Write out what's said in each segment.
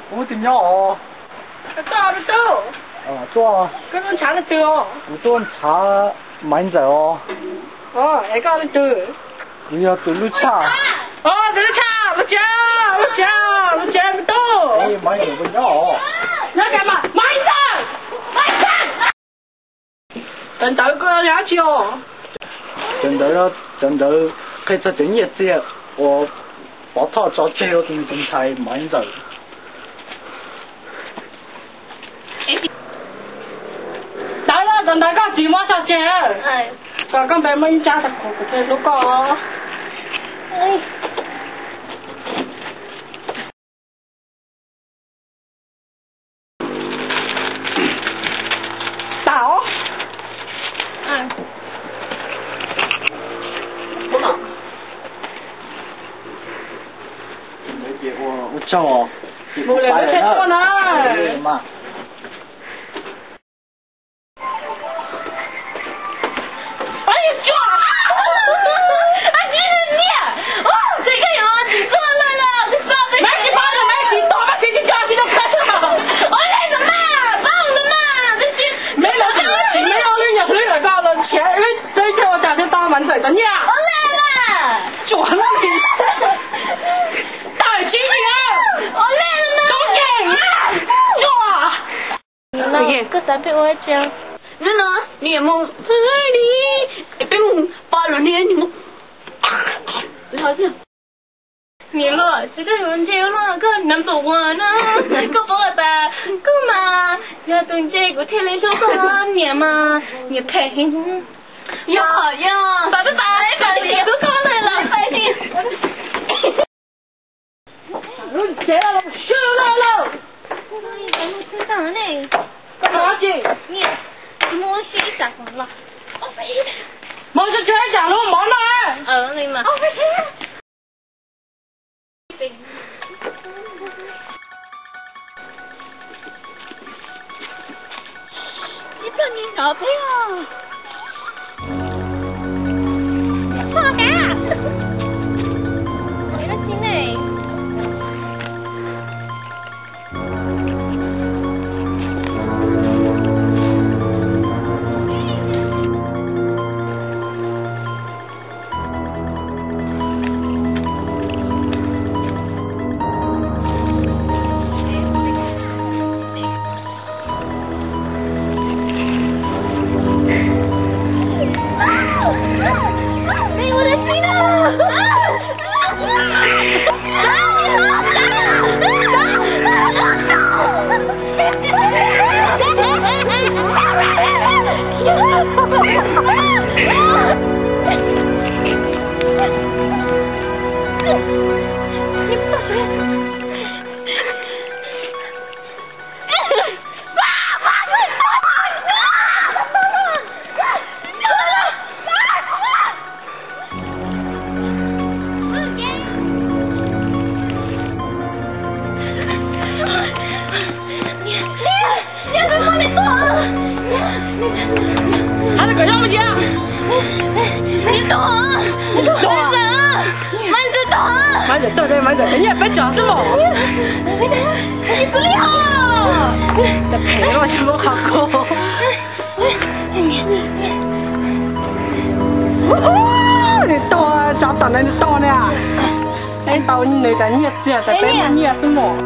Kuv twb nyob os. Koj tuaj, kuv tuaj ntshav Maiv Ntxawm os. Kuv yog tus lub tshaj. Tus lub tshaj, lub tshaj, lub tshaj, lub tshaj, Maiv Ntxawm nyob os. Cov ntawd koj yog dab tsi os? Cov ntawd, cov ntawd qhia txog cov nyiaj txiag uas Pov Thoj tso tseg rau tus ntxhais Maiv Ntxawm. Tawv los, cov ntawd koj tsis muab tso tseg, kom koj npe muaj ib tsab rau kuv, kuv thiaj hlub koj. Tau. Ua tsaug. Koj xav peb ua tsi? Hnub no nws yuav mus li, peb mus pom lawm nws mus li. Niam los, tsis koj yuav ntse los koj nab tus ua no, koj paub tas koj mas yog tus ntse kuv thiaj li hlub koj niam mas, niam phem heev. Yog, yog, tas tas tas tas niam hlub koj na los. Lub tsev los swb lawm lauj. Koj mus dab tsi? Mus tso tseg ib tsam lub mov noj. Ib tug niag nrov peb os. Poj kav. Hab li kom nyob mus cia. Maiv Ntxawm tuag, Maiv Ntxawm tuag, Maiv Ntxawm cov nyiaj peb tso xwb los. Phem los yog lub qhov kho. Nws tuag, tsov tom ntawd nws tuag na. Peb tau nws cov nyiaj txiag tas peb muaj nyiaj xwb mog.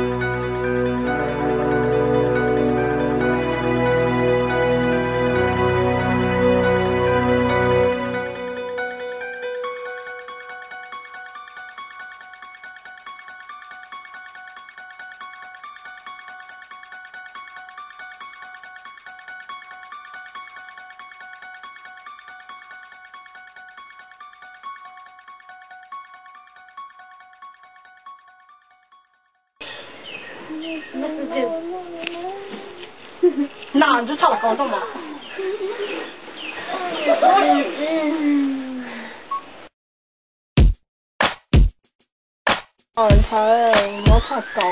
Na ntsuj tshaj los kaus tuaj mas. Ntxhais, muab tshaj kaus os.